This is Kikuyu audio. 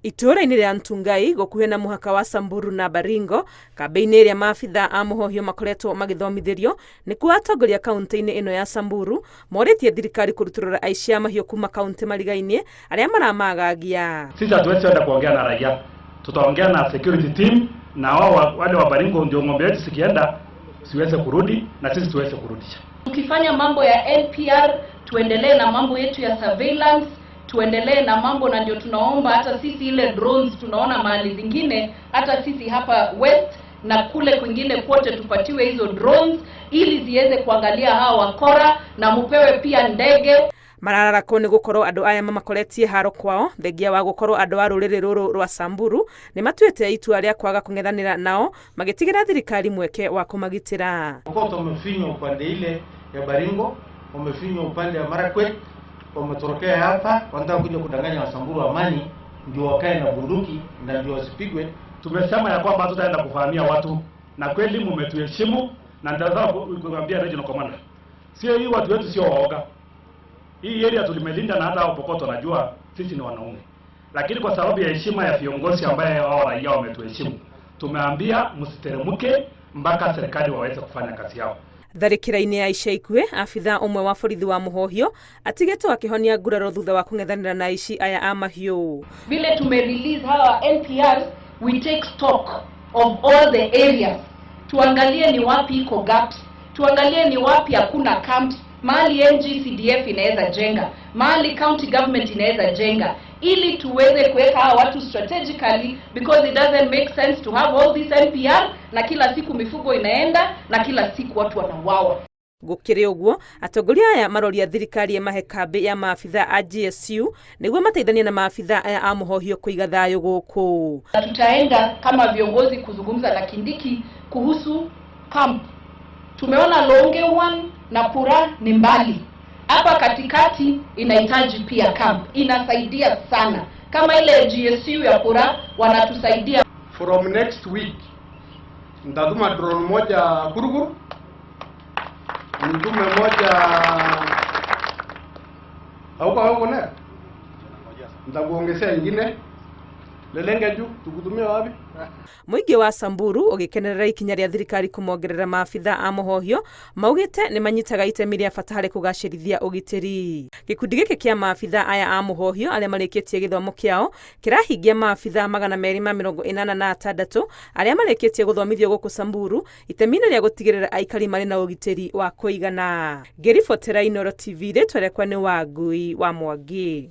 Itũũra-inĩ rĩa Ntungai gũkuhĩ na mũhaka wa Samburu na Baringo, kambĩ-inĩ ĩrĩa maabitha a mũhohio makoretwo magĩthomithĩrio, nĩkuo atongoria kaũntĩ-inĩ ĩno ya Samburu morĩtie thirikari kũrutũrũra aici a mahiũ kuma kaũntĩ marigainie arĩa maramagagia. Sisi hatuwezi enda kuongea na raia, tutaongea na security team na wao wale wa Baringo, ndio ng'ombe yetu zikienda siweze kurudi na sisi tuweze kurudisha. Tukifanya mambo ya NPR, tuendelee na mambo yetu ya surveillance, tuendelee na mambo, na ndio tunaomba hata sisi ile drones tunaona mahali zingine, hata sisi hapa West na kule kwingine kote tupatiwe hizo drones ili ziweze kuangalia hawa wakora, na mupewe pia ndege. Marararakwo nĩ gũkorwo andũ aya mamakoretie haro kwao thengia wa gũkorwo andũ a rũrĩrĩ rũrũ rwa Samburu nĩ matuĩte itua rĩa kwaga kũng'ethanĩra nao magĩtigĩra thirikari mweke wa kũmagitĩra. Pokot wamefinywa upande ile ya Baringo, wamefinywa upande ya Marakwet, wametorokea hapa, wanataka kuja kudanganya Wasamburu amani ndio wakae na bunduki na ndio wasipigwe. Tumesema ya kwamba hatutaenda kuvamia watu, na kweli mmetuheshimu, na nitataka kuambia regional commander, sio hii watu wetu sio waoga. Hii area tulimelinda na hata hao Pokot wanajua sisi ni wanaume, lakini kwa sababu ya heshima ya viongozi ambaye wao raia wametuheshimu, tumeambia msiteremke mpaka serikali waweze kufanya kazi yao. Tharĩkĩra-inĩ ya ica ikuhĩ, abithaa ũmwe wa borithi wa mũhohio atigĩtwo akĩhonia nguraro thutha wa kũng'ethanĩra na aici aya a mahiũ. Vile tume release hawa NPRs, we take stock of all the areas, tuangalie ni wapi iko gaps, tuangalie ni wapi hakuna camps, mahali NGCDF inaweza jenga, mahali county government inaweza jenga, ili tuweze kuweka hawa watu strategically, because it doesn't make sense to have all this NPR na kila siku mifugo inaenda na kila siku watu wanauawa. Gũkĩrĩ ũguo, atongoria aya maroria thirikari ĩmahe kambĩ ya maabitha a GSU nĩguo mateithanie na maabitha aya a mũhohio kũiga thayũ gũkũ. Na tutaenda kama viongozi kuzungumza na Kindiki kuhusu camp. Tumeona Longe 1 na Pura ni mbali, hapa katikati inahitaji pia camp, inasaidia sana. Kama ile GSU ya Pura wanatusaidia. From next week nitatuma drone moja Kurukuru, nitume moja auko auko ne, nitakuongezea ingine Lelenge juu tukutumia wapi? Mũingĩ wa Samburu ũgĩkenerera ikinya rĩa thirikari kũmongerera maabitha a mũhohio maugĩte nĩ manyitaga itemi rĩa bata harĩ kũgacĩrithia ũgitĩri. Gĩkundi gĩkĩ kĩa maabitha aya a mũhohio arĩa marĩkĩtie gĩthomo kĩao kĩrahingia maabitha 286 arĩa marĩkĩtie gũthomithio gũkũ Samburu itemi-inĩ rĩa gũtigĩrĩra aikari marĩ na ũgitĩri wa kũigana. Ngĩribotera Inooro TV, rĩtwa rĩakwa nĩ Wangui wa Mwangi.